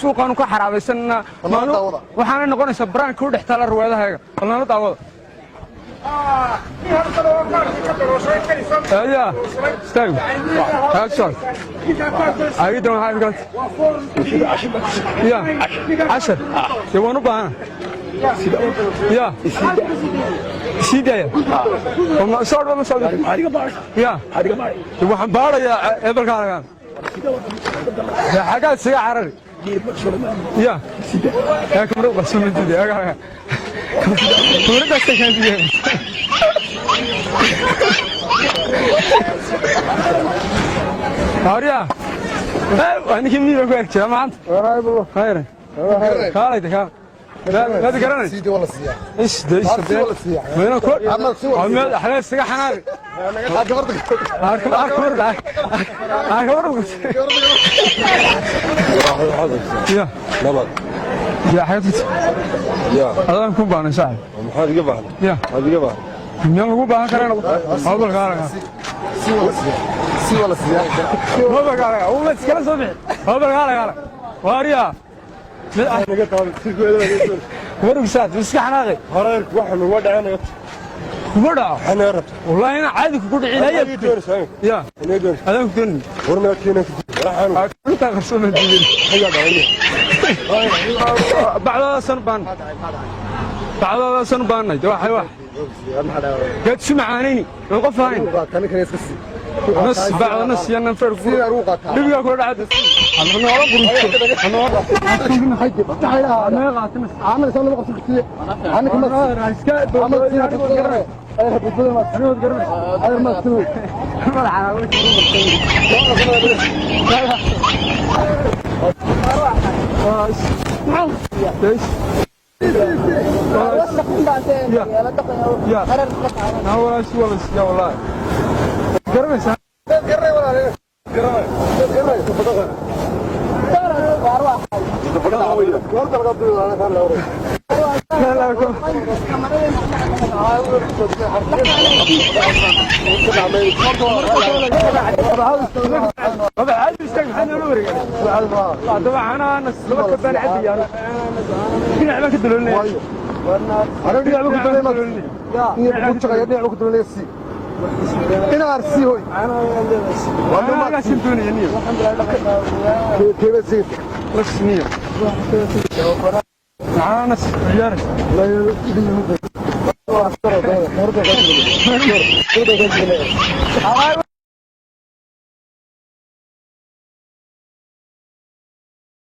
Suuqaanu ka xaraabaysanna. Daawada. Waxaana noqonaysaa baraanka u dhex taala riwaayadahayga. Bal nala daawada. Ayaa istaag taag. Aydan waxaa iga ya cashar dee waan u baahana ya sii daaya soo dhan soo ya dee waxaan baarayaa ebalkaanagaan xaggaad isaga carari ya yaa kamarad qarsoomantide kamaradaasaan kaan diidaya. Arya, waa ninkii miyiga ku eg jira maanta. Khayre. Kaalayda kaal. Maad garanaysa? Sii waa la siiyaa. Ish, de ish. Si waa la siiyaa. Meena ku. Ama si waa la Meel xagaa isaga xanaaqi. Gabarta. Arka arka arka. Ya. Nabad. Ya xagaa. Ya. Adaan ku baahnay saaxib. Maxaad iga baahnay? Ya. Maxaad iga baahnay? Miyaan lagu baahan karaa? Mobilka arag. Si waa la siiyaa. Si waa la siiyaa. Mobilka arag. Uu iskala soo bixi. Mobilka arag arag. Waariya. Naga taabay sirkooda. Warug saad iska xanaaqi. Horeerku waxa nagu dhacay naga. Kuma dhaco. Maxaa naga rabta? Wallahi ina caadi kugu dhici Maxaad lahayd. ii doonaysaa iminka? Ya. Inay doonaysaa. Adaan ku doonin. War meed keenay ku waxaan Inta qarsooma diidin. hayaa dhacay. Bacdadaasan baan. Bacdadaasan baanay. Waxa wax. Gaad isu macaanayni. Way qof ahayn. Qaataa ninkan iska sii. Nas bacda nas iyo nan feer ku. Sii ugu qaataa. Dhibigaa kula dhacay. Noola gurto. Noola. Caamil soo lama qabsan kartiye. Caamil ma Iska caamil sii garanay. Ay habudada ma ay ma sii. Ya. Ya wallahi. Garanaysaa? Garanay walaal. Garanay. Garanay. Goorta laga duulo ana kan la oray. Baba caadi istaag, maxaa noola wareegay? Haddaba caanaha laba kabaan cabayaan. Dhinac baan ka dalolinaya. Aniga dhinac ku dalolinaya. Dhinac ku jaqaya dhinac ku dalolinaya si. Inaar si hoy. Caanahaasin doonaya niyo. Keeba si. Las niyo. Caanaha ciyaar. La